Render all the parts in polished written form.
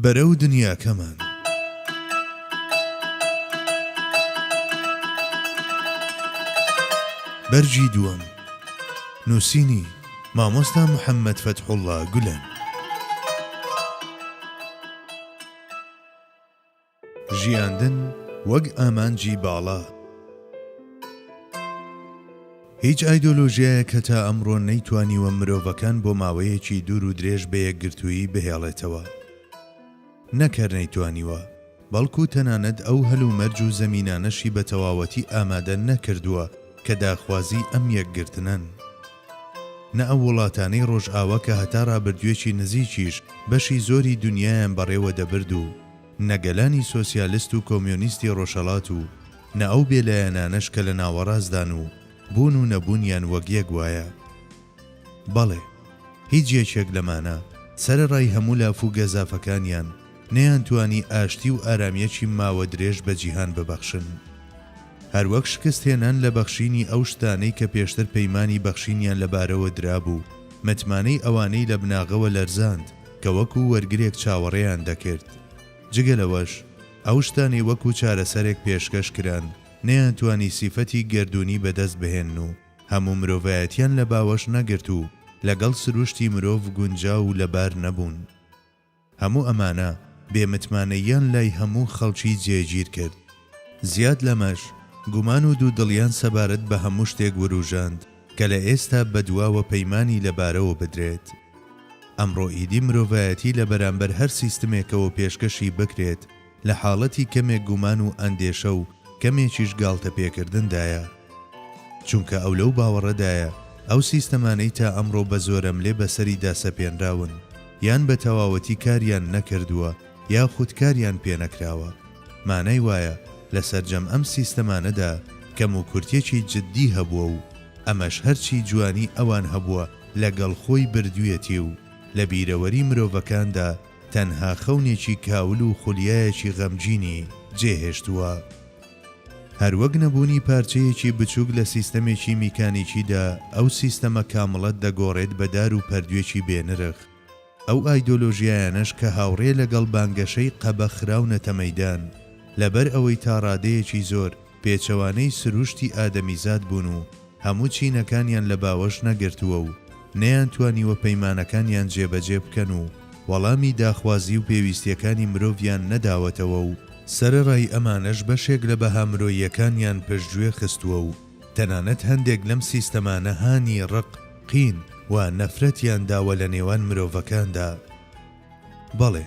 بەرەو دنیاکەمان. بەرگی دووەم. نووسینی، مامۆستا محەممەد فەتحوڵڵا گولەن. ژیاندن وەک ئامانجی باڵا. هیچ ئایدۆلۆژیایەک هەتا ئەمڕۆ نەیتوانیوە مرۆڤەکان بۆ ماوەیەکی دوور و درێژ بە یەکگرتوویی بهێڵێتەوە. نەک هەر نەیتوانیوە، بەڵکو تەنانەت ئەو هەلومەرج و زەمینانەشی بە تەواوەتی ئامادە نەکردووە کە داخوازی ئەم یەکگرتنەن. نە ئەو وڵاتانەی ڕۆژئاوا کە هەتا ڕابردووێکی نزیکیش بەشی زۆری دونیایان بەڕێوە دەبرد و نە گەلانی سۆسیالست و کۆمیۆنیستی ڕۆژهەڵات و نە ئەو بێلایەنانەش کە لە ناوەڕاستدان و بوون و نەبوونیان وەک یەک وایە. بەڵێ، هیچ یەکێک لەمانە، سەرەڕای هەموو لاف و گەزافەکانیان، نەیانتوانی ئاشتی و ئارامییەکی ماوە درێژ بە جیهان ببەخشن. هەروەک شکستهێنان لە بەخشینی ئەو شتانەی کە پێشتر پەیمانی بەخشینیان لەبارەوە درابوو، متمانەی ئەوانەی لە بناغەوە لەرزاند کە وەکو وەرگرێک چاوەڕێیان دەکرد. جگە لەوەش، ئەو شتانەی وەکو چارەسەرێک پێشکەش کران، نەیانتوانی سیفەتی گەردوونی بەدەست بهێنن و هەموو مرۆڤایەتیان لە باوەش نەگرت و لەگەڵ سروشتی مرۆڤ گونجاو و لەبار نەبوون. هەموو ئەمانە بێ متمانەییان لای هەموو خەڵکی جێگیر کرد. زیاد لەمەش، گومان و دوودڵیان سەبارەت بە هەموو شتێک وروژاند کە لە ئێستا بەدواوە پەیمانی لەبارەوە بدرێت. ئەمڕۆ ئیدی مرۆڤایەتی لە بەرامبەر هەر سیستمێکەوە پێشکەشی بکرێت لە حاڵەتی کەمێک گومان و ئەندێشە و کەمێکیش گاڵتەپێکردندایە. چونکە ئەو لەو باوەڕەدایە ئەو سیستەمانەی تا ئەمڕۆ بە زۆرەملێ بەسەریدا سەپێنراون یان بە تەواوەتی کاریان نەکردووە یاخود کاریان پێنەکراوە. مانای وایە لە سەرجەم ئەم سیستەمانەدا کەموکورتیەکی جددی هەبووە و ئەمەش هەرچی جوانی ئەوان هەبووە لەگەڵ خۆی بردویەتی و لە بیرەوەری مرۆڤەکاندا تەنها خەونێکی کاول و خولیایەکی غەمگینی جێهێشتووە. هەروەک نەبوونی پارچەیەکی بچووک لە سیستەمێکی میکانیکیدا ئەو سیستەمە کامڵەت دەگۆڕێت بە دار و پەردوێکی بێ نرخ. ئەو ئایدۆلۆژیایانەش کە هاوڕێ لەگەڵ بانگەشەی قەبە خراونەتە مەیدان، لەبەر ئەوەی تا ڕادەیەکی زۆر پێچەوانەی سروشتی ئادەمیزاد بوون و هەموو چینەکانیان لە باوەش نەگرتووە و نەیانتوانیوە پەیمانەکانیان جێبەجێ بکەن و وەڵامی داخوازی و پێویستیەکانی مرۆڤیان نەداوەتەوە و سەرەڕای ئەمانەش بەشێک لە بەها مرۆییەکانیان پشتگوێ خستووە و تەنانەت هەندێک لەم سیستەمانە هانی ڕق، قین، و نەفرەتیان داوە لە نێوان مرۆڤەکاندا. بەڵێ.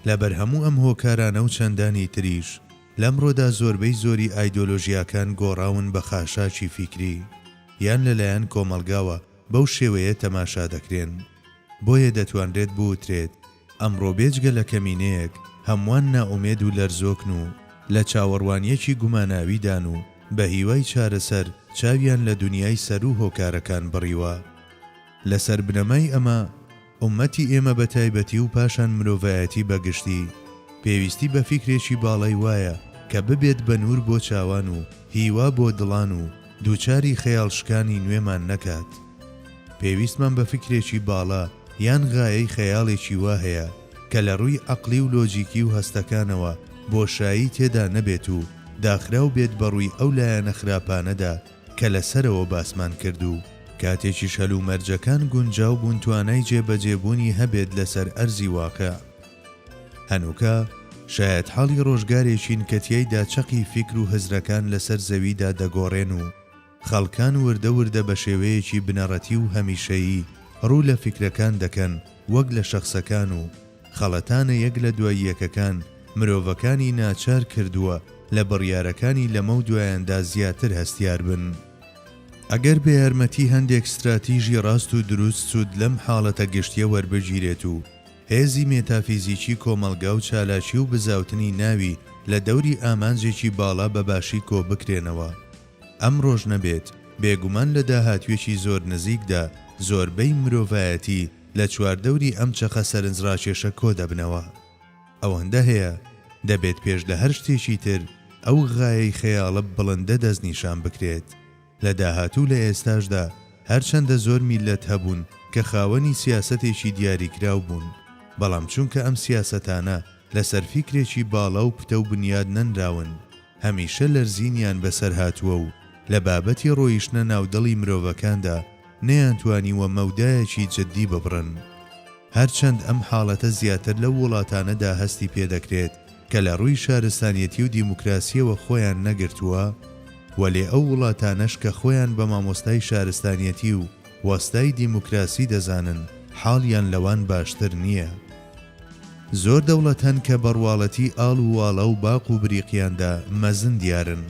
لەبەر هەموو ئەم هۆکارانە و چەندانی تریش، لەمڕۆدا زۆربەی زۆری ئایدۆلۆژیاکان گۆڕاون بە خاشاکی فیکری، یان لەلایەن کۆمەڵگاوە بەو شێوەیە تەماشا دەکرێن. بۆیە دەتوانرێت بوترێت ئەمڕۆ بێجگە لە کەمینەیەک هەمووان نائومێد و لەرزۆکن و لە چاوەڕوانییەکی گوماناویدان و بە هیوای چارەسەر چاویان لە دونیای سەروو هۆکارەکان بڕیوە. لەسەر بنەمای ئەمە، ئوممەتی ئێمە بە تایبەتی و پاشان مرۆڤایەتی بە گشتی، پێویستی بە فیکرێکی باڵای وایە کە ببێت بە نوور بۆ چاوان و هیوا بۆ دڵان و دووچاری خەیاڵشکانی نوێمان نەکات. پێویستمان بە فیکرێکی باڵا یان غایەی خەیاڵێکی وا هەیە کە لە ڕووی عەقڵی و لۆجیکی و هەستەکانەوە بۆشایی تێدا نەبێت و داخراو بێت بە ڕووی ئەو لایەنە خراپانەدا کە لە سەرەوە باسمان کرد و کاتێکیش هەلومەرجەکان گونجاو بوون توانای جێبەجێبوونی هەبێت لەسەر ئەرزی واقع. هەنووکە شایەتحاڵی ڕۆژگارێکین کە تیایدا چەقی فیکر و هزرەکان لەسەر زەویدا دەگۆڕێن و خەڵکان وردە وردە بە شێوەیەکی بنەڕەتی و هەمیشەیی ڕوو لە فیکرەکان دەکەن وەک لە شەخسەکان و خەڵەتانە یەک لە دوای یەکەکان مرۆڤەکانی ناچار کردووە لە بڕیارەکانی لەمەو دوایاندا زیاتر هەستیار بن. ئەگەر بە یارمەتی هەندێک ستراتیژی ڕاست و دروست سوود لەم حاڵەتە گشتیە وەربگیرێت و هێزی مێتافیزیکی کۆمەڵگا و چالاکی و بزاوتنی ناوی لە دەوری ئامانجێکی باڵا بە باشی کۆبکرێنەوە، ئەمڕۆش نەبێت، بێگومان لە داهاتوویەکی زۆر نزیکدا زۆربەی مرۆڤایەتی لە چواردەوری ئەم چەقە سەرنجڕاکێشە کۆدەبنەوە. ئەوەندە هەیە، دەبێت پێش لە هەر شتێکی تر ئەو غایەی خەیاڵە بڵندە دەستنیشان بکرێت. لە داهاتوو لە ئێستاشدا هەرچەندە زۆر میللەت هەبوون کە خاوەنی سیاسەتێکی دیاریکراو بوون. بەڵام چونکە ئەم سیاسەتانە لەسەر فیکرێکی باڵا و پتەو بنیاد نەنراون، هەمیشە لەرزینیان بەسەر هاتووە و لە بابەتی ڕۆیشتنە ناو دڵی مرۆڤەکاندا نەیانتوانیوە مەودایەکی جددی ببڕن. هەرچەند ئەم حاڵەتە زیاتر لەو وڵاتانەدا هەستی پێدەکرێت کە لە ڕووی شارستانیەتی و دیموکراسییەوە خۆیان نەگرتووە، وەلێ ئەو وڵاتانەش کە خۆیان بە مامۆستای شارستانیەتی و وەستای دیموکراسی دەزانن حاڵیان لەوان باشتر نییە. زۆر دەوڵەت هەن کە بە ڕواڵەتی ئاڵ و واڵا و باق و بریقیاندا مەزن دیارن،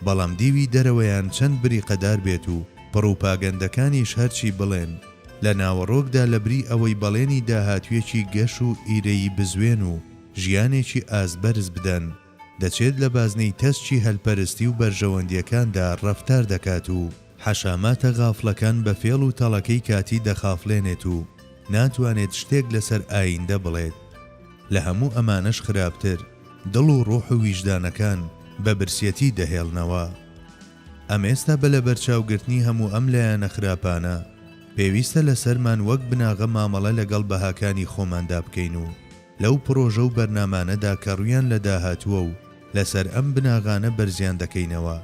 بەڵام دیوی دەرەوەیان چەند بریقەدار بێت و پڕوپاگەندەکانیش هەرچی بڵێن، لە ناوەڕۆکدا لەبری ئەوەی بەڵێنی داهاتوویەکی گەش و ئیرەیی بزوێن و ژیانێکی ئاست بەرز بدەن، دەچێت لە بازنەی تەسکی هەلپەرستی و بەرژەوەندییەکاندا ڕەفتار دەکات و حەشاماتە غافڵەکان بە فێڵ و تەڵەکەی کاتی دەخافڵێنێت و ناتوانێت شتێک لەسەر ئایندە بڵێت. لە هەموو ئەمانەش خراپتر، دڵ و ڕۆح و ویژدانەکان بە برسیەتی دەهێڵنەوە. ئەم ئێستا بە لەبەرچاوگرتنی هەموو ئەم لایەنە خراپانە، پێویستە لەسەرمان وەک بناغە مامەڵە لەگەڵ بەهاکانی خۆماندا بکەین و لەو پڕۆژە و بەرنامانەدا کە ڕوویان لە داهاتووە و لەسەر ئەم بناغانە بەرزیان دەکەینەوە،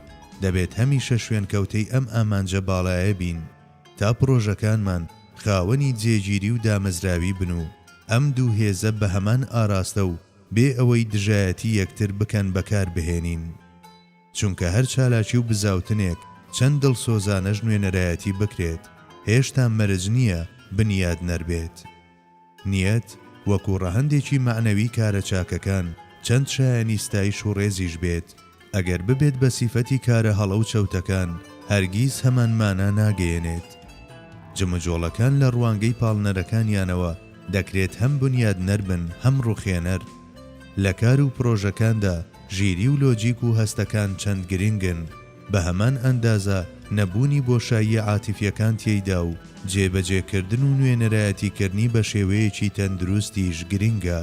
دەبێت هەمیشە شوێنکەوتەی ئەم ئامانجە باڵایە بین تا پڕۆژەکانمان خاوەنی جێگیری و دامەزراوی بن و ئەم دوو هێزە بە هەمان ئاراستە و بێ ئەوەی دژایەتی یەکتر بکەن بەکار بهێنین. چونکە هەر چالاکی و بزاوتنێک چەند دڵسۆزانەش نوێنەرایەتی بکرێت، هێشتا مەرج نییە بنیادنەر بێت. نیەت، وەکو ڕەهەندێکی مەعنەوی کارە چاکەکان، چەند شایەنی ستایش و ڕێزیش بێت، ئەگەر ببێت بە سیفەتی کارە هەڵە و چەوتەکان، هەرگیز هەمان مانا ناگەیەنێت. جموجۆڵەکان لە ڕوانگەی پاڵنەرەکانیانەوە دەکرێت هەم بونیادنەر بن هەم ڕوخێنەر. لە کار و پرۆژەکاندا ژیری و لۆجیک و هەستەکان چەند گرنگن، بە هەمان ئەندازە نەبوونی بۆشاییە عاتیفیەکان تێیدا و جێبەجێکردن و نوێنەرایەتیکردنی بە شێوەیەکی تەندروستیش گرنگە.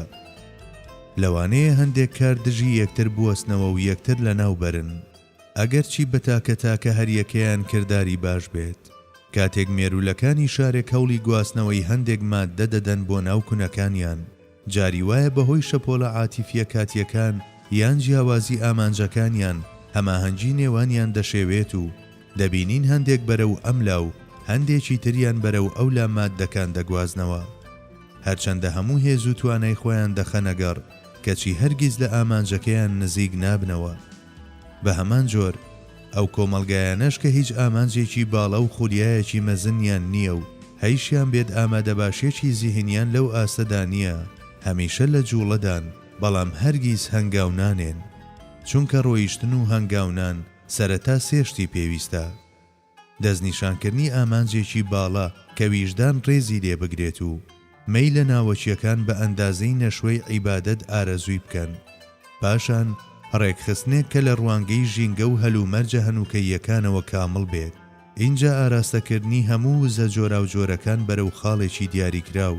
لەوانەیە هەندێک کار دژی یەکتر بوەستنەوە و یەکتر لەناو بەرن، ئەگەرچی بە تاکە تاکە هەریەکەیان کرداری باش بێت. کاتێک مێروولەکانی شارێک هەوڵی گواستنەوەی هەندێک ماددە دەدەن بۆ ناو کونەکانیان، جاری وایە بەهۆی شەپۆلە عاتیفیە کاتیەکان یان جیاوازی ئامانجەکانیان هەماهەنگی نێوانیان دەشێوێت و دەبینین هەندێک بەرەو ئەملا و هەندێکی تریان بەرەو ئەولا ماددەکان دەگوازنەوە. هەرچەندە هەموو هێز و توانای خۆیان دەخەنە گەڕ کەچی هەرگیز لە ئامانجەکەیان نزیک نابنەوە. بە هەمان جۆر ئەو کۆمەڵگایانەش کە هیچ ئامانجێکی باڵا و خولیایەکی مەزنیان نییە و هەیشیان بێت ئامادەباشیەکی زیهنیان لەو ئاستەدا نییە، هەمیشە لە جوڵەدان بەڵام هەرگیز هەنگاو نانێن. چونکە ڕۆیشتن و هەنگاونان سەرەتا سێ شتی پێویستە. دەستنیشانکردنی ئامانجێکی باڵا کە ویژدان ڕێزی لێ بگرێت و مەیلە ناوەکییەکان بە ئەندازەی نەشوەی عیبادەت ئارەزووی بکەن. پاشان ڕێکخستنێک کە لە ڕوانگەی ژینگە و هەلومەرجە هەنووکەییەکانەوە کامڵ بێت. ئینجا ئاراستەکردنی هەموو وزە جۆراوجۆرەکان بەرەو خاڵێکی دیاریکراو.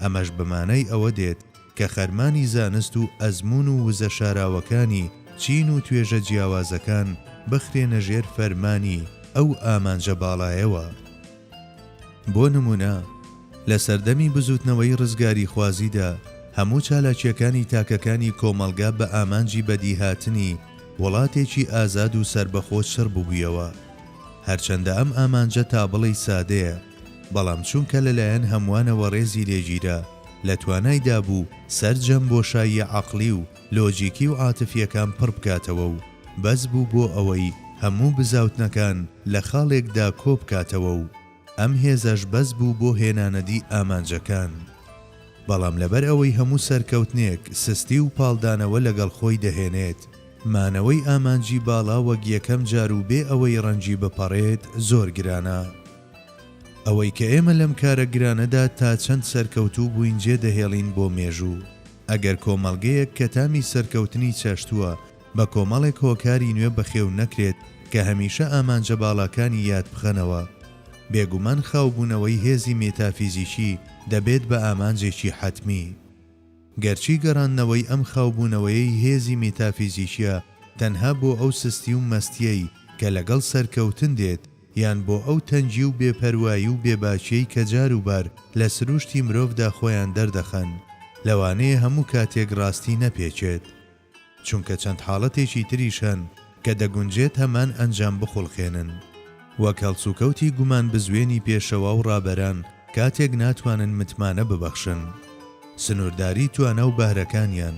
ئەمەش بە مانای ئەوە دێت کە خەرمانی زانست و ئەزموون و وزە شاراوەکانی چین و توێژە جیاوازەکان بخرێنە ژێر فەرمانی ئەو ئامانجە باڵایەوە. بۆ نموونە، لە سەردەمی بزووتنەوەی ڕزگاریخوازیدا هەموو چالاکییەکانی تاکەکانی کۆمەڵگا بە ئامانجی بەدیهاتنی وڵاتێکی ئازاد و سەربەخۆ چڕ ببوویەوە. هەرچەندە ئەم ئامانجە تا بڵێی سادەیە، بەڵام چونکە لەلایەن هەمووانەوە ڕێزی لێگیرا، لە توانایدا بوو سەرجەم بۆشاییە عەقڵی و لۆجیکی و عاتفییەکان پڕ بکاتەوە و بەس بوو بۆ ئەوەی هەموو بزاوتنەکان لە خاڵێکدا کۆ بکاتەوە و ئەم هێزەش بەس بوو بۆ هێنانەدی ئامانجەکان. بەڵام لەبەر ئەوەی هەموو سەرکەوتنێک سستی و پاڵدانەوە لەگەڵ خۆی دەهێنێت، مانەوەی ئامانجی باڵا وەک یەکەم جار و بێ ئەوەی ڕەنجی بپەڕێت زۆر گرانە. ئەوەی کە ئێمە لەم کارە گرانەدا تا چەند سەرکەوتوو بووین جێ دەهێڵین بۆ مێژوو. ئەگەر کۆمەڵگەیەک کە تامی سەرکەوتنی چەشتووە بە کۆمەڵێک هۆکاری نوێ بەخێو نەکرێت کە هەمیشە ئامانجە باڵاکانی یاد بخەنەوە، بێگومان خاوبوونەوەی هێزی مێتافیزیکی دەبێت بە ئامانجێکی حەتمی. گەرچی گەڕاندنەوەی ئەم خاوبوونەوەیەی هێزی مێتافیزیکیە تەنها بۆ ئەو سستی و مەستیەی کە لەگەڵ سەرکەوتن دێت. یان بۆ ئەو تەنگی و بێپەروایی و بێباکیەی کە جار و بار لە سروشتی مرۆڤدا خۆیان دەردەخەن، لەوانەیە هەموو کاتێک ڕاستی نەپێکێت. چونکە چەند حاڵەتێکی تریش هەن کە دەگونجێت هەمان ئەنجام بخوڵقێنن. وەک هەڵسوکەوتی گومانبزوێنی پێشەوا و ڕابەران کاتێک ناتوانن متمانە ببەخشن. سنوورداری توانا و بەهرەکانیان،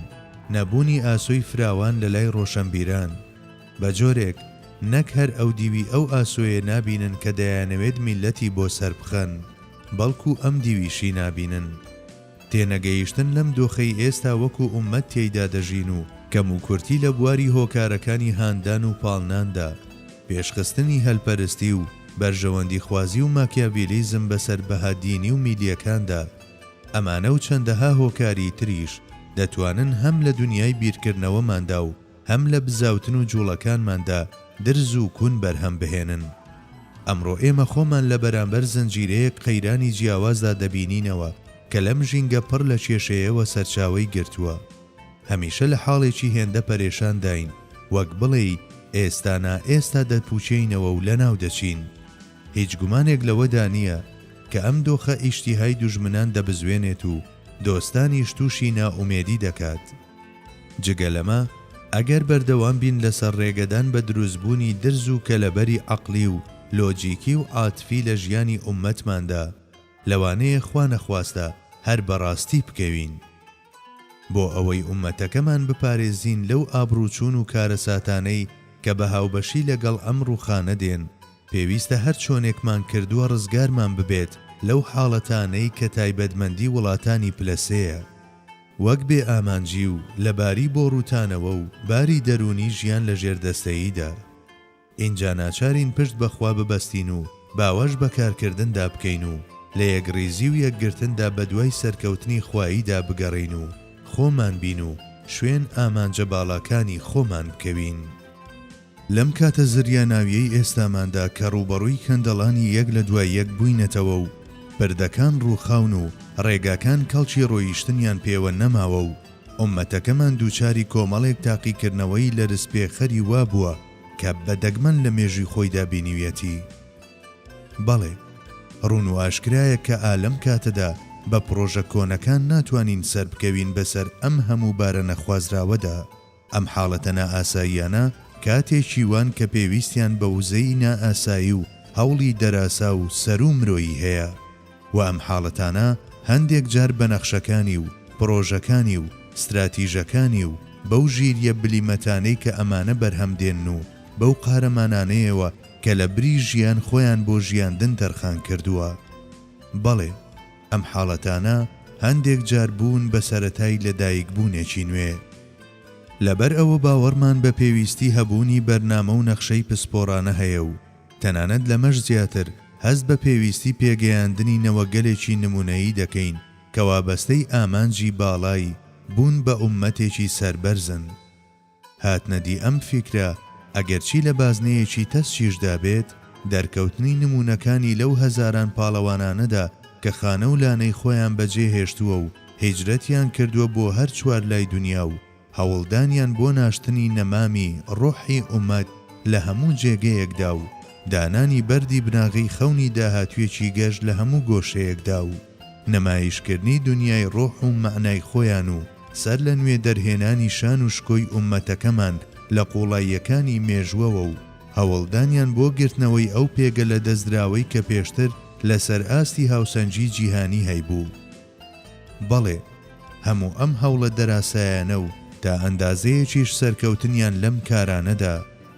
نەبوونی ئاسۆی فراوان لەلای ڕۆشەنبیران، بە جۆرێک نەک هەر ئەودیوی ئەو ئاسۆیە نابینن کە دەیانەوێت میللەتی بۆ سەربخەن، بەڵکو ئەم دیویشی نابینن. تێنەگەیشتن لەم دۆخەی ئێستا وەکو ئوممەت تێیدا دەژین و کەموکورتی لە بواری هۆکارەکانی هاندان و پاڵناندا، پێشخستنی هەلپەرستی و بەرژەوەندیخوازی و ماکیاڤیلیزم بەسەر بەها دینی و میلییەکاندا، ئەمانە و چەندەها هۆکاری تریش دەتوانن هەم لە دونیای بیرکردنەوەماندا و هەم لە بزاوتن و جوڵەکانماندا درز و کون بەرهەم بهێنن. ئەمڕۆ ئێمە خۆمان لە بەرامبەر زنجیرەیەک قەیرانی جیاوازدا دەبینینەوە کە لەم ژینگە پڕ لە کێشەیەوە سەرچاوەی گرتووە. هەمیشە لە حاڵێکی هێندە پەرێشانداین وەک بڵێی ئێستا نا ئێستا دەپووکێینەوە و لەناو دەچین. هیچ گومانێک لەوەدا نییە کە ئەم دۆخە ئیشتیهای دوژمنان دەبزوێنێت و دۆستانیش تووشی نائومێدی دەکات. جگە لەمە، ئەگەر بەردەوام بین لەسەر ڕێگەدان بە دروستبوونی درز و کەلەبەری عەقڵی و لۆجیکی و عاتفی لە ژیانی ئوممەتماندا، لەوانەیە خوا نەخواستە هەر بە ڕاستی بکەوین. بۆ ئەوەی ئوممەتەکەمان بپارێزین لەو ئابڕووچوون و کارەساتانەی کە بە هاوبەشی لەگەڵ ئەم ڕووخانە دێن، پێویستە هەر چۆنێکمان کردووە ڕزگارمان ببێت لەو حاڵەتانەی کە تایبەتمەندی وڵاتانی پلە سێیە. وەک بێ ئامانجی و لەباری بۆ ڕووتانەوە و باری دەروونی ژیان لە ژێردەستەییدا. ئینجا ناچارین پشت بە خوا ببەستین و باوەش بە کارکردندا بکەین و لە یەکڕیزی و یەکگرتندا بەدوای سەرکەوتنی خواییدا بگەڕێین و خۆمان بین و شوێن ئامانجە باڵاکانی خۆمان بکەوین. لەم کاتە زریاناویەی ئێستاماندا کە ڕووبەڕووی کەندەڵانی یەک لە دوای یەک بووینەتەوە و پردەکان ڕووخاون و ڕێگاکان کەڵکی ڕۆیشتنیان پێوە نەماوە و ئوممەتەکەمان دووچاری کۆمەڵێک تاقیکردنەوەی لەرزپێخەری وا بووە کە بە دەگمەن لە مێژووی خۆیدا بینیویەتی. بەڵێ، ڕوون و ئاشکرایە کە ئا لەم کاتەدا بە پڕۆژە کۆنەکان ناتوانین سەربکەوین بەسەر ئەم هەموو بارە نەخوازراوەدا. ئەم حاڵەتە نائاساییانە کاتێکی وان کە پێویستیان بە وزەی نائاسایی و هەوڵی دەراسا و سەروو مرۆیی هەیە و ئەم حاڵەتانە هەندێک جار بە نەخشەکانی و پڕۆژەکانی و ستراتیژەکانی و بەو ژیرییە بلیمەتانەی کە ئەمانە بەرهەم دێنن و بەو قارەمانانەیەوە کە لە بری ژیان خۆیان بۆ ژیاندن تەرخان کردووە. بەڵێ ئەم حاڵەتانە هەندێک جار بوون بە سەرەتای لەدایکبوونێکی نوێ. لەبەر ئەوە باوەڕمان بە پێویستی هەبوونی بەرنامە و نەخشەی پسپۆڕانە هەیە و تەنانەت لەمەش زیاتر هەست بە پێویستی پێگەیاندنی نەوەگەلێکی نموونەیی دەکەین کە وابەستەی ئامانجی باڵای بوون بە ئوممەتێکی سەربەرزن. هاتنەدی ئەم فیکرە ئەگەرچی لە بازنەیەکی تەسکیشدا بێت، دەرکەوتنی نموونەکانی لەو هەزاران پاڵەوانانەدا کە خانە و لانەی خۆیان بەجێ هێشتووە و هیجرەتیان کردووە بۆ هەر چوار لای دونیا و هەوڵدانیان بۆ ناشتنی نەمامی ڕۆحی ئوممەت لە هەموو جێگەیەکدا و دانانی بەردی بناغەی خەونی داهاتوویەکی گەش لە هەموو گۆشەیەکدا و نمایشکردنی دونیای ڕۆح و مەعنای خۆیان و سەر لە نوێ دەرهێنانی شان و شکۆی ئوممەتەکەمان لە قوڵاییەکانی مێژوەوە و هەوڵدانیان بۆ گرتنەوەی ئەو پێگە لەدەستدراوەی کە پێشتر لەسەر ئاستی هاوسەنگی جیهانی هەیبوو. بەڵێ، هەموو ئەم هەوڵە دەراسایانە و تا ئەندازەیەکیش سەرکەوتنیان لەم کارانەدا،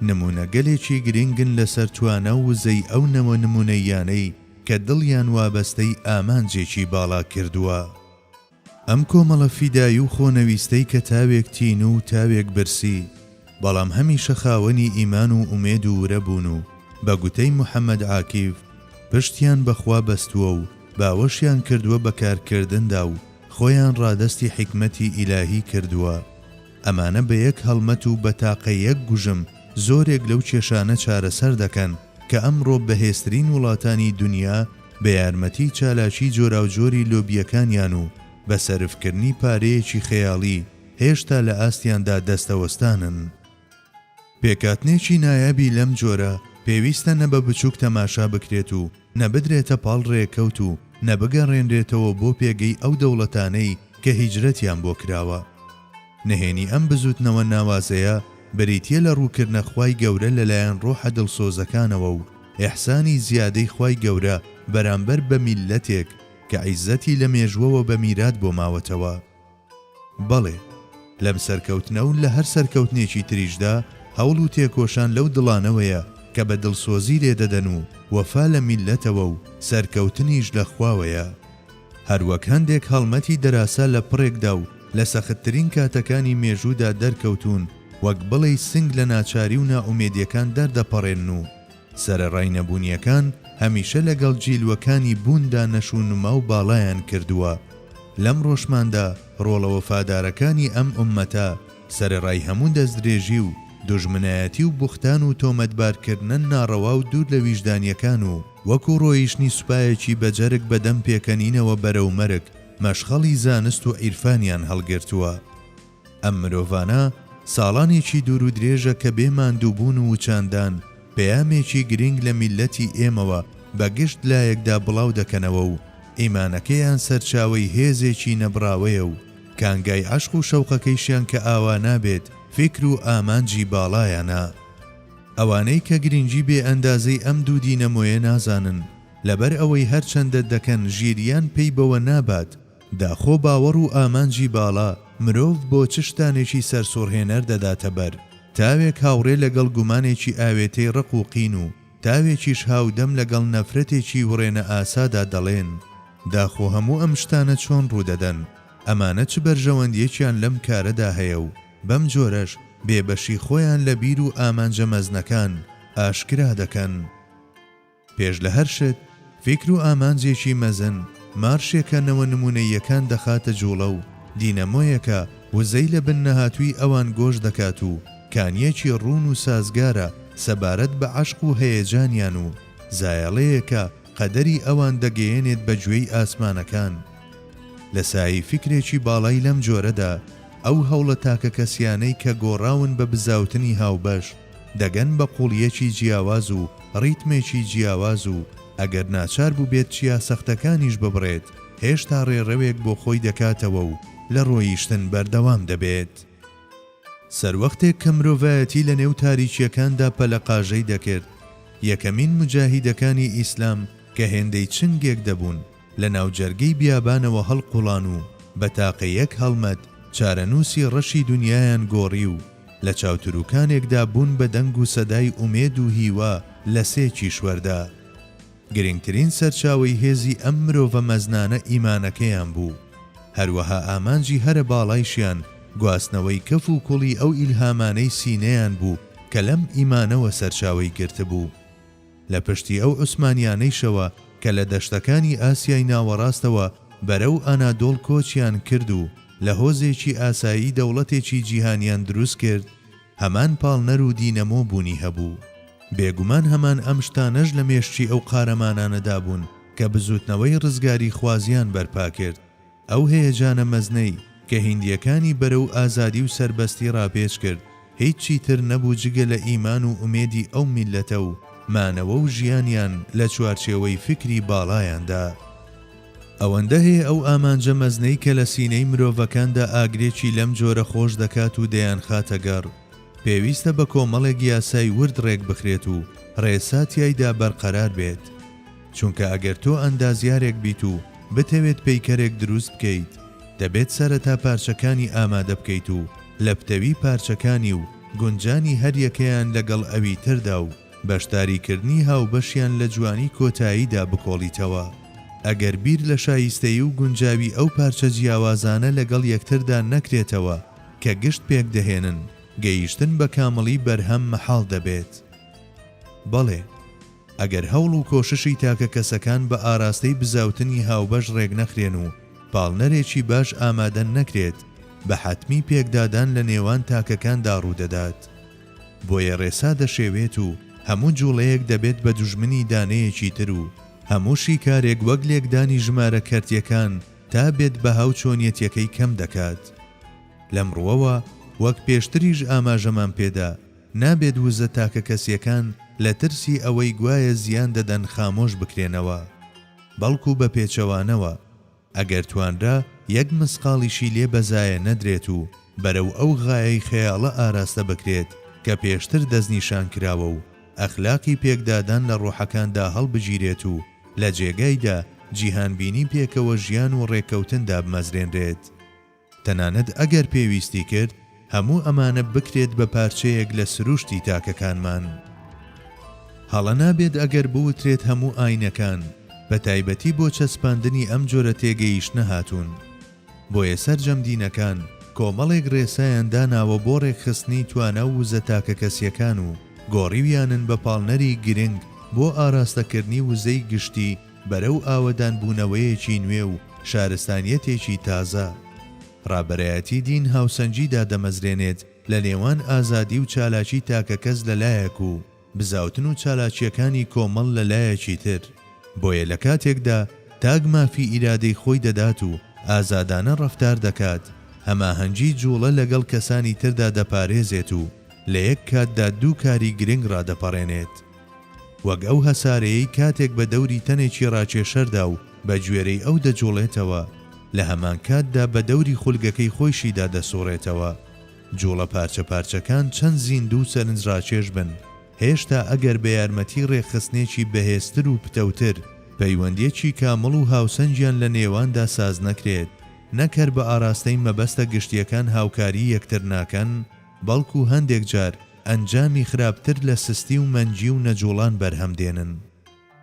نموونەگەلێکی گرنگن لەسەر توانا و وزەی ئەو نەوە نموونەییانەی کە دڵیان وابەستەی ئامانجێکی باڵا کردووە. ئەم کۆمەڵە فیدایی و خۆنەویستەی کە تاوێک تینوو و تاوێک برسی، بەڵام هەمیشە خاوەنی ئیمان و ئومێد و ورە بوون و بە گوتەی محەمەد عاکیف پشتیان بە خوا بەستووە و باوەشیان کردووە بە کارکردندا و خۆیان ڕادەستی حیکمەتی ئیلاهی کردووە. ئەمانە بە یەک هەڵمەت و بە تاقە یەک گوژم زۆرێک لەو کێشانە چارەسەر دەکەن کە ئەمڕۆ بەهێزترین وڵاتانی دونیا بە یارمەتی چالاکی جۆراوجۆری لۆبییەکانیان و بە سەرفکردنی پارەیەکی خەیاڵی هێشتا لە ئاستیاندا دەستەوەستانن. پێکهاتنێکی نایابی لەم جۆرە. پێویستە نە بە بچووک تەماشا بکرێت و نە بدرێتە پاڵ رێکەوت و نە بگەڕێنرێتەوە بۆ پێگەی ئەو دەوڵەتانەی کە هیجرەتیان بۆ کراوە. نهێنی ئەم بزوتنەوە ناوازەیە بریتیە لە ڕووکردنە خوای گەورە لەلایەن ڕۆحە دڵسۆزەکانەوە و ئیحسانی زیادەی خوای گەورە بەرامبەر بە میللەتێک کە عیززەتی لە مێژوەوە بە میرات بۆ ماوەتەوە. بەڵێ، لەم سەرکەوتنە و لە هەر سەرکەوتنێکی تریشدا هەوڵ و تێکۆشان لەو دڵانەوەیە کە بە دڵسۆزی لێدەدەن و وەفا لە میللەتەوە و سەرکەوتنیش لە خواوەیە. هەروەک هەندێک هەڵمەتی دەراسا لە پڕێکدا و لە سەختترین کاتەکانی مێژوودا دەرکەوتوون وەک بڵێی سنگ لە ناچاری و نائومێدیەکان دەردەپەڕێنن و سەرەڕای نەبوونیەکان هەمیشە لەگەڵ جیلوەکانی بووندا نەشونما و باڵایان کردووە. لەمڕۆشماندا ڕۆڵە وەفادارەکانی ئەم ئوممەتە سەرەڕای هەموو دەستدرێژی و دوژمنایەتی و بوختان و تۆمەتبارکردنە ناڕەوا و دوور لە ویژدانیەکان و وەکو ڕۆیشتنی سوپایەکی بە جەرگ بە دەم پێکەنینەوە بەرەو مەرگ مەشخەڵی زانست و عیرفانیان هەڵگرتووە. ئەم مرۆڤانە ساڵانێکی دوورودرێژە کە بێ ماندووبوون و وچاندان پەیامێکی گرینگ لە میللەتی ئێمەوە بە گشت لایەکدا بڵاو دەکەنەوە و ئیمانەکەیان سەرچاوەی هێزێکی نەبڕاوەیە و کانگای عەشق و شەوقەکەیشیان کە ئاوا نابێت فیکر و ئامانجی باڵایانە. ئەوانەی کە گرینگی بێ ئەندازەی ئەم دوو دینەمۆیە نازانن لەبەر ئەوەی هەرچەندە دەکەن ژیریان پەی بەوە نابات داخۆ باوەڕ و ئامانجی باڵا مرۆڤ بۆ چ شتانێکی سەرسوڕهێنەر دەداتە بەر؟ تاوێک هاوڕێ لەگەڵ گومانێکی ئاوێتەی ڕق و قین و تاوێکیش هاودەم لەگەڵ نەفرەتێکی وڕێنەئاسادا دەڵێن، داخۆ هەموو ئەم شتانە چۆن ڕوودەدەن؟ ئەمانە چ بەرژەوەندییەکیان لەم کارەدا هەیە و بەم جۆرەش بێبەشی خۆیان لە بیر و ئامانجە مەزنەکان ئاشکرا دەکەن؟ پێش لە هەر شت، فیکر و ئامانجێکی مەزن، مارشێکە نەوە نموونەییەکان دەخاتە جووڵە و دینەمۆیەکە وزەی لە بن نەهاتووی ئەوان گۆش دەکات و کانییەکی ڕوون و سازگارە سەبارەت بە عەشق و هەیەجانیان و زایەڵەیەکە قەدەری ئەوان دەگەیەنێت بە گوێی ئاسمانەکان. لە سایەی فیکرێکی باڵای لەم جۆرەدا، ئەو هەوڵە تاکەکەسیانەی کە گۆڕاون بە بزاوتنی هاوبەش، دەگەن بە قوڵییەکی جیاواز و ڕیتمێکی جیاواز و ئەگەر ناچار بووبێت چیا سەختەکانیش ببڕێت، هێشتا ڕێڕەوێک بۆ خۆی دەکاتەوە و لە ڕۆیشتن بەردەوام دەبێت. سەروەختێک کە مرۆڤایەتی لە نێو تاریکییەکاندا پەلەقاژەی دەکرد، یەکەمین موجاهیدەکانی ئیسلام کە هێندەی چنگێک دەبوون، لە ناوجەرگەی بیابانەوە هەڵقوڵان و بە تاقە یەک هەڵمەت چارەنووسی ڕەشی دونیایان گۆڕی و لە چاوتروکانێکدا بوون بە دەنگ و سەدای ئومێد و هیوا لە سێ کیشوەردا. گرنگترین سەرچاوەی هێزی ئەم مرۆڤە مەزنانە ئیمانەکەیان بوو. هەروەها ئامانجی هەرە باڵایشیان گواستنەوەی کەف و کوڵی ئەو ئیلهامانەی سینەیان بوو کە لەم ئیمانەوە سەرچاوەی گرتبوو. لە پشتی ئەو عوسمانیانەیشەوە کە لە دەشتەکانی ئاسیای ناوەڕاستەوە بەرەو ئانادۆڵ کۆچیان کرد و لە هۆزێکی ئاسایی دەوڵەتێکی جیهانیان دروست کرد، هەمان پاڵنەر و دینەمۆ بوونی هەبوو. بێگومان هەمان ئەم شتانەش لە مێشکی ئەو قارەمانانەدا بوون کە بزووتنەوەی ڕزگاریخوازیان بەرپا کرد. ئەو هەیەجانە مەزنەی کە هیندییەکانی بەرەو ئازادی و سەربەستی ڕاپێچ کرد، هیچی تر نەبوو جگە لە ئیمان و ئومێدی ئەو میللەتە و مانەوە و ژیانیان لە چوارچێوەی فیکری باڵایاندا. ئەوەندە هەیە ئەو ئامانجە مەزنەی کە لە سینەی مرۆڤەکاندا ئاگرێکی لەم جۆرە خۆش دەکات و دەیانخاتە گەڕ، پێویستە بە کۆمەڵێک یاسای ورد ڕێکبخرێت و ڕێسا تیایدا بەرقەرار بێت. چونکە ئەگەر تۆ ئەندازیارێک بیت و بتەوێت پەیکەرێک دروست بکەیت، دەبێت سەرەتا پارچەکانی ئامادە بکەیت و لە پتەوی پارچەکانی و گونجانی هەریەکەیان لەگەڵ ئەوی تردا و بەشداریکردنی هاوبەشیان لە جوانی کۆتاییدا بکۆڵیتەوە. ئەگەر بیر لە شایستەیی و گونجاوی ئەو پارچە جیاوازانە لەگەڵ یەکتردا نەکرێتەوە کە گشت پێکدەهێنن، گەیشتن بە کامڵی بەرهەم مەحاڵ دەبێت. بەڵێ. ئەگەر هەوڵ و کۆششی تاکە کەسەکان بە ئاراستەی بزاوتنی هاوبەش ڕێکنەخرێن و پاڵنەرێکی باش ئامادە نەکرێت، بە حەتمی پێکدادان لە نێوان تاکەکاندا ڕوودەدات. بۆیە ڕێسا دەشێوێت و هەموو جوڵەیەک دەبێت بە دوژمنی دانەیەکی تر و هەموو شیکارێک وەک لێکدانی ژمارە کەرتیەکان تا بێت بەها و چۆنیەتیەکەی کەم دەکات. لەم ڕووەوە وەک پێشتریش ئاماژەمان پێدا، نابێت وزە تاکەکەسیەکان لە ترسی ئەوەی گوایە زیان دەدەن خامۆش بکرێنەوە، بەڵکو بە پێچەوانەوە، ئەگەر توانرا یەک مسقاڵیشی لێ بەزایە نەدرێت و بەرەو ئەو غایەی خەیاڵە ئاراستە بکرێت کە پێشتر دەستنیشان کراوە و ئەخلاقی پێکدادان لە ڕۆحەکاندا هەڵبگیرێت و لە جێگایدا جیهانبینی پێکەوە ژیان و ڕێککەوتن دابمەزرێنرێت. تەنانەت ئەگەر پێویستی کرد هەموو ئەمانە بکرێت بە پارچەیەک لە سروشتی تاکەکانمان. هەڵە نابێت ئەگەر بوترێت هەموو ئاینەکان، بە تایبەتی بۆ چەسپاندنی ئەم جۆرە تێگەیشتنە هاتوون. بۆیە سەرجەم دینەکان کۆمەڵێک ڕێسایان داناوە بۆ ڕێکخستنی توانا و وزە تاکەکەسییەکان و گۆڕیویانن بە پاڵنەری گرنگ بۆ ئاراستەکردنی وزەی گشتی بەرەو ئاوەدانبوونەوەیەکی نوێ و شارستانیەتێکی تازە. ڕابەرایەتی دین هاوسەنگی دادەمەزرێنێت لە نێوان ئازادی و چالاکی تاکەکەس لە لایەک و بزاوتن و چالاکییەکانی کۆمەڵ لە لایەکی تر. بۆیە لە کاتێکدا تاک مافی ئیرادەی خۆی دەدات و ئازادانە ڕەفتار دەکات، هەماهەنگی جووڵە لەگەڵ کەسانی تردا دەپارێزێت و لە یەک کاتدا دوو کاری گرنگ ڕادەپەڕێنێت. وەک ئەو هەسارەیەی کاتێک بە دەوری تەنێکی ڕاکێشەردا و بە گوێرەی ئەو دەجوڵێتەوە، لە هەمانکاتدا بە دەوری خولگەکەی خۆیشیدا دەسوڕێتەوە. جوڵە پارچە پارچەکان چەند زیندوو و سەرنجڕاکێش بن، هێشتا ئەگەر بە یارمەتی ڕێکخستنێکی بەهێزتر و پتەوتر، پەیوەندییەکی کامڵ و هاوسەنگیان لە نێواندا ساز نەکرێت، نەک هەر بە ئاراستەی مەبەستە گشتییەکان هاوکاریی یەکتر ناکەن، بەڵکو هەندێک جار ئەنجامی خراپتر لە سستی و مەنگی و نەجوڵان بەرهەم دێنن.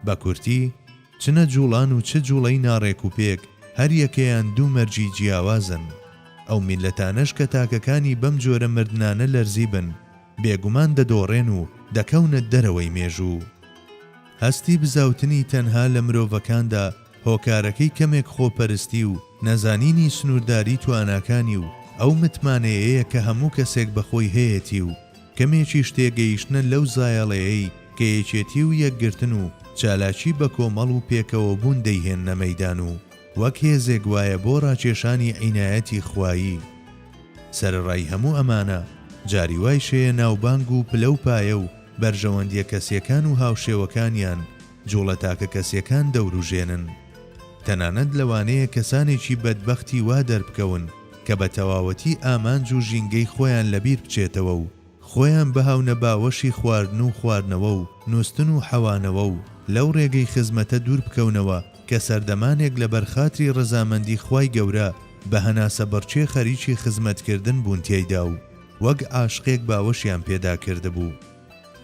بە کورتی، چ نەجوڵان و چ جوڵەی ناڕێکوپێک هەر یەکەیان دوو مەرجی جیاوازن. ئەو میللەتانەش کە تاکەکانی بەم جۆرە مردنانە لەرزیبن، بێگومان دەدۆڕێن و دەکەونە دەرەوەی مێژوو. هەستی بزاوتنی تەنها لە مرۆڤەکاندا هۆکارەکەی کەمێک خۆپەرستی و نەزانینی سنوورداری تواناکانی و ئەو متمانەیەیە کە هەموو کەسێک بە خۆی هەیەتی و کەمێکیش تێگەیشتنە لەو زایەڵەیەی کە یەکێتی و یەکگرتن و چالاکی بەکۆمەڵ و پێکەوەبوون دەیهێننە مەیدان و وەک هێزێک وایە بۆ ڕاکێشانی عینایەتی خوایی. سەرەڕای هەموو ئەمانە، جاری وایش هەیە ناوبانگ و پلە و پایە و بەرژەوەندییە کەسییەکان و هاوشێوەکانیان جوڵە تاکەکەسییەکان دەوروژێنن. تەنانەت لەوانەیە کەسانێکی بەدبەختی وا دەربکەون کە بە تەواوەتی ئامانج و ژینگەی خۆیان لەبیر بچێتەوە و خۆیان بهاونە باوەشی خواردن و خواردنەوە و نوستن و حەوانەوە و لەو ڕێگەی خزمەتە دوور بکەونەوە کە سەردەمانێک لەبەر خاتری ڕەزامەندی خوای گەورە بە هەناسەبڕکێ خەریکی خزمەتکردن بوون تیایدا و وەک عاشقێک باوەشیان پێدا کردبوو.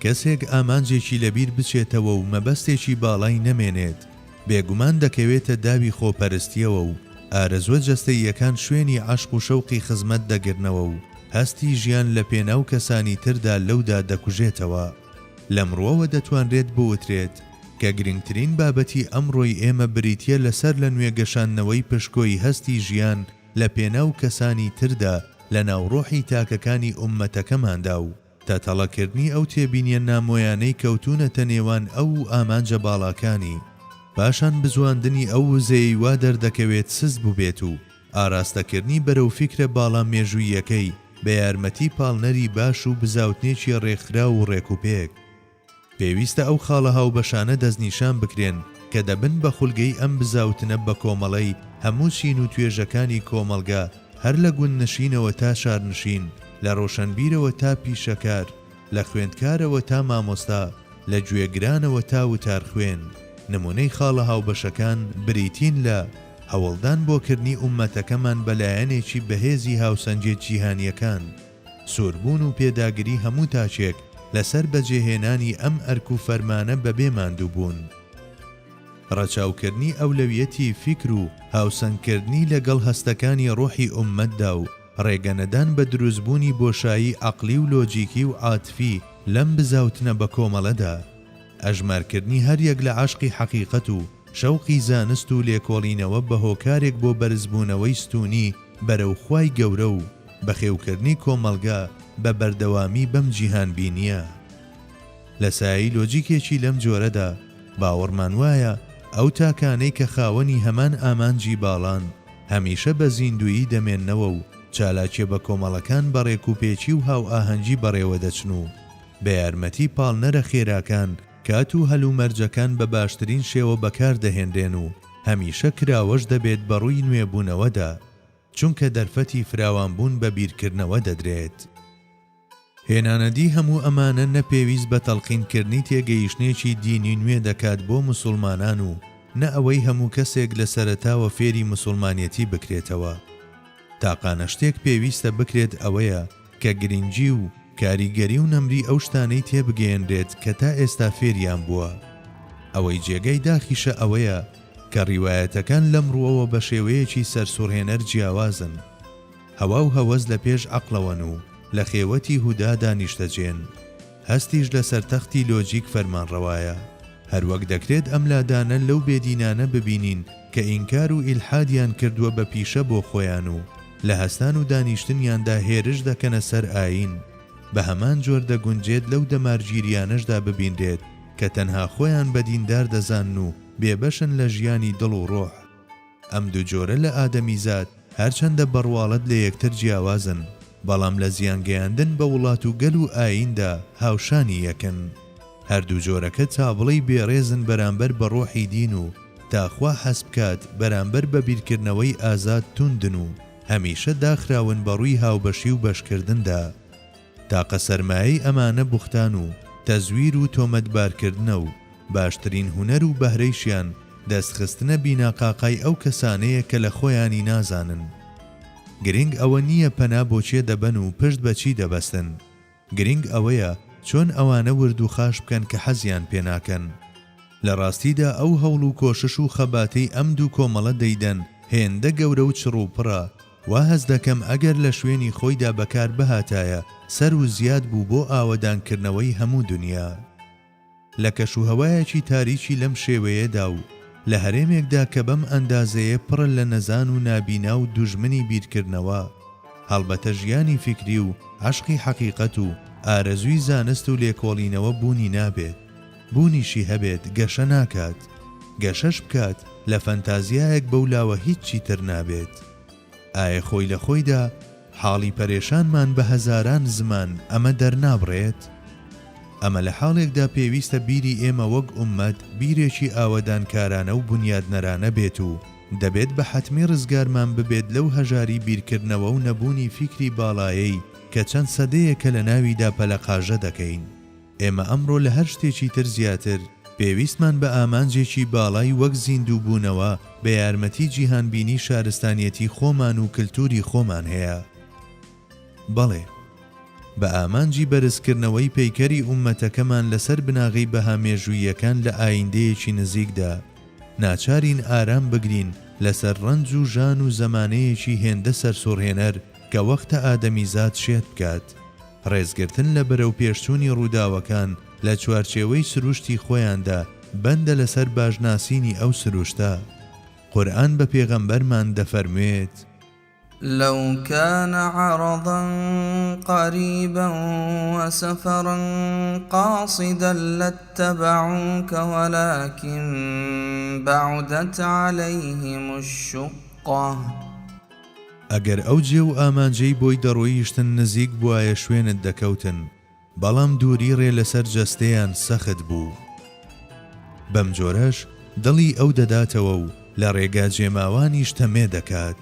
کەسێک ئامانجێکی لەبیر بچێتەوە و مەبەستێکی باڵای نەمێنێت، بێگومان دەکەوێتە داوی خۆپەرستییەوە و ئارەزووە جەستەییەکان شوێنی عەشق و شەوقی خزمەت دەگرنەوە و هەستی ژیان لە پێناو کەسانی تردا لەودا دەکوژێتەوە. لەم ڕووەوە دەتوانرێت بوترێت کە گرنگترین بابەتی ئەمڕۆی ئێمە بریتییە لە سەر لە نوێ گەشاندنەوەی پشکۆی هەستی ژیان لە پێناو کەسانی تردا لە ناو ڕۆحی تاکەکانی ئوممەتەکەماندا و تەتەڵەکردنی ئەو تێبینیە نامۆیانەی کەوتوونەتە نێوان ئەو و ئامانجە باڵاکانی، پاشان بزواندنی ئەو وزەیەی وا دەردەکەوێت سست بووبێت و ئاراستەکردنی بەرەو فیکرە باڵا مێژووییەکەی بە یارمەتی پاڵنەری باش و بزاوتنێکی ڕێکخراو و ڕێکوپێک. پێویستە ئەو خاڵە هاوبەشانە دەستنیشان بکرێن کە دەبن بە خولگەی ئەم بزاوتنە بەکۆمەڵەی هەموو چین و توێژەکانی کۆمەڵگە هەر لە گوندنشینەوە تا شارنشین، لە ڕۆشەنبیرەوە تا پیشەکار، لە خوێندکارەوە تا مامۆستا، لە گوێگرانەوە تا وتارخوێن. نمونەی خاڵە هاوبەشەکان بریتین لە، هەوڵدان بۆ کردنی ئوممەتەکەمان بە لایەنێکی بەهێزی هاوسەنگیە جیهانیەکان، سووربوون و پێداگری هەموو تاکێک لەسەر بەجێهێنانی ئەم ئەرک و فەرمانە بەبێ ماندووبوون. ڕەچاوکردنی ئەولەویەتی فیکر و هاوسەنگکردنی لەگەڵ هەستەکانی ڕۆحی ئوممەتدا و ڕێگەنەدان بە دروستبوونی بۆشایی عەقڵی و لۆجیکی و عاتفی لەم بزاوتنە بەکۆمەڵەدا. ئەژمارکردنی هەریەک لە عەشقی حەقیقەت و شەوقی زانست و لێکۆڵینەوە بە هۆکارێک بۆ بەرزبوونەوەی ستوونی بەرەو خوای گەورە و بەخێوکردنی کۆمەڵگە بە بەردەوامی بەم جیهانبینییە. لە سایەی لۆجیکێکی لەم جۆرەدا، باوەڕمان وایە ئەو تاکانەی کە خاوەنی هەمان ئامانجی باڵان، هەمیشە بە زیندوویی دەمێننەوە و چالاکیە بەکۆمەڵەکان بە ڕێکوپێکی و هاوئاهەنگی بەڕێوەدەچن و. بە یارمەتی پاڵنەرە خێراکان کات و هەلومەرجەکان بە باشترین شێوە بەکار دەهێنرێن و هەمیشە کراوەش دەبێت بە ڕووی نوێبوونەوەدا، چونکە دەرفەتی فراوانبوون بە بیرکردنەوە دەدرێت. هێنانەدی هەموو ئەمانە نە پێویست بە تەڵقینکردنی تێگەیشتنێکی دینی نوێ دەکات بۆ موسوڵمانان و نە ئەوەی هەموو کەسێک لە سەرەتاوە فێری موسوڵمانێتی بکرێتەوە. تاقانە شتێک پێویستە بکرێت ئەوەیە کە گرنگی و کاریگەری و نەمری ئەو شتانەی تێبگەیەنرێت کە تا ئێستا فێریان بووە. ئەوەی جێگای داخیشە ئەوەیە کە ڕیوایەتەکان لەم ڕووەوە بە شێوەیەکی سەرسوڕهێنەر جیاوازن. هەوا و هەوەس لە پێش عەقڵەوەن و لە خێوەتی هودادا نیشتەجێن. هەستیش لە سەر تەختی لۆجیک فەرمانڕەوایە. هەروەک دەکرێت ئەم لادانە لەو بێدینانە ببینین کە ئینکار و ئیلحادیان کردووە بە پیشە بۆ خۆیان و لە هەستان و دانیشتنیاندا هێرش دەکەنە سەر ئایین، بە هەمان جۆر دەگونجێت لەو دەمارگیریانەشدا ببینرێت کە تەنها خۆیان بە دیندار دەزانن و بێبەشن لە ژیانی دڵ و ڕۆح. ئەم دوو جۆرە لە ئادەمیزاد هەرچەندە بەڕواڵەت لە یەکتر جیاوازن، بەڵام لە زیانگەیاندن بە وڵات و گەل و ئاییندا هاوشانی یەکن. هەردوو جۆرەکە تا بڵێی بێڕێزن بەرامبەر بە ڕۆحی دین و تا خوا حەز بکات بەرامبەر بە بیرکردنەوەی ئازاد توندن و هەمیشە داخراون بە ڕووی هاوبەشی و بەشکردندا. تاقە سەرمایەی ئەمانە بوختان و تەزویر و تۆمەتبارکردنە و باشترین هونەر و بەهرەیشیان دەستخستنە بیناقاقای ئەو کەسانەیە کە لە خۆیانی نازانن. گرنگ ئەوە نییە پەنا بۆ کێ دەبەن و پشت بە چی دەبەستن. گرنگ ئەوەیە چۆن ئەوانە ورد و خاش بکەن کە حەزیان پێ ناکەن. لە ڕاستیدا ئەو هەوڵ و کۆشش و خەباتەی ئەم دوو کۆمەڵە دەیدەن هێندە گەورە و چڕ و پڕە وا هەست دەکەم ئەگەر لە شوێنی خۆیدا بەکار بهاتایە سەر و زیاد بوو بۆ ئاوەدانکردنەوەی هەموو دونیا. لە کەشوهەوایەکی تاریکی لەم شێوەیەدا و لە هەرێمێکدا کە بەم ئەندازەیە پڕە لە نەزان و نابینا و دوژمنی بیرکردنەوە، هەڵبەتە ژیانی فیکری و عەشقی حەقیقەت و ئارەزووی زانست و لێکۆڵینەوە بوونی نابێت، بوونیشی هەبێت گەشە ناکات، گەشەش بکات لە فەنتازیایەک بەولاوە هیچی تر نابێت. ئایە خۆی لە خۆیدا حاڵی پەرێشانمان بە هەزاران زمان ئەمە دەرنابڕێت؟ ئەمە لە حاڵێکدا پێویستە بیری ئێمە وەک ئوممەت بیرێکی ئاوەدانکارانە و بونیادنەرانە بێت و دەبێت بە حەتمی ڕزگارمان ببێت لەو هەژاری بیرکردنەوە و نەبوونی فیکری باڵایەی کە چەند سەدەیەکە لە ناویدا پەلەقاژە دەکەین. ئێمە ئەمڕۆ لە هەر شتێکی تر زیاتر، پێویستمان بە ئامانجێکی باڵای وەک زیندووبوونەوە بە یارمەتی جیهانبینی شارستانیەتی خۆمان و کلتوری خۆمان هەیە. بەڵێ. بە ئامانجی بەرزکردنەوەی پەیکەری ئوممەتەکەمان لەسەر بناغەی بەها مێژووییەکان لە ئایندەیەکی نزیکدا، ناچارین ئارام بگرین لەسەر ڕەنج و ژان و زەمانەیەکی هێندە سەرسوڕهێنەر کە وەختە ئادەمیزاد شێت بکات. ڕێزگرتن لە بەرەوپێشچوونی ڕووداوەکان لە چوارچێوەی سروشتی خۆیاندا بەندە لەسەر باش ناسینی ئەو سروشتە. قورئان بە پێغەمبەرمان دەفەرموێت. لو كان عرضا قریبا وسفرا قاصدا لاتبعوک ولکن بعدت علیهم الشقە. ئەگەر ئەو جێ و ئامانجەی بۆی دەڕۆیشتن نزیک بوایە شوێنت دەکەوتن، بەڵام دووری ڕێ لەسەر جەستەیان سەخت بوو. بەم جۆرەش دڵی ئەو دەداتەوە و لە ڕێگا جێماوانیش تەمێ دەکات.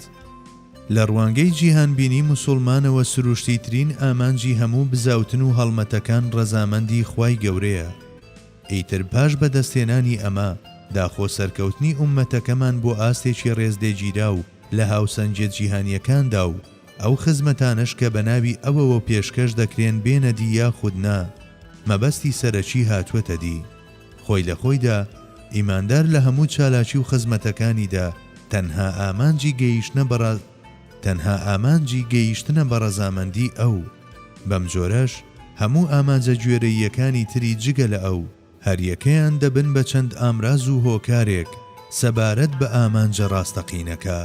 لە ڕوانگەی جیهانبینی موسوڵمانەوە سروشتیترین ئامانجی هەموو بزاوتن و هەڵمەتەکان ڕەزامەندی خوای گەورەیە. ئیتر پاش بەدەستهێنانی ئەمە، داخۆ سەرکەوتنی ئوممەتەکەمان بۆ ئاستێکی ڕێزلێگیراو لە هاوسەنگیە جیهانیەکاندا و ئەو خزمەتانەش کە بەناوی ئەوەوە پێشکەش دەکرێن بێنە دی یاخود نا، مەبەستی سەرەکی هاتوەتە دی. خۆی لە خۆیدا، ئیماندار لە هەموو چالاکی و خزمەتەکانیدا تەنها ئامانجی گەیشتنە بە تەنها ئامانجی گەیشتنە بە ڕەزامەندی ئەو، بەم جۆرەش هەموو ئامانجە گوێرەییەکانی تری جگە لە ئەو، هەریەکەیان دەبن بە چەند ئامراز و هۆکارێک سەبارەت بە ئامانجە ڕاستەقینەکە.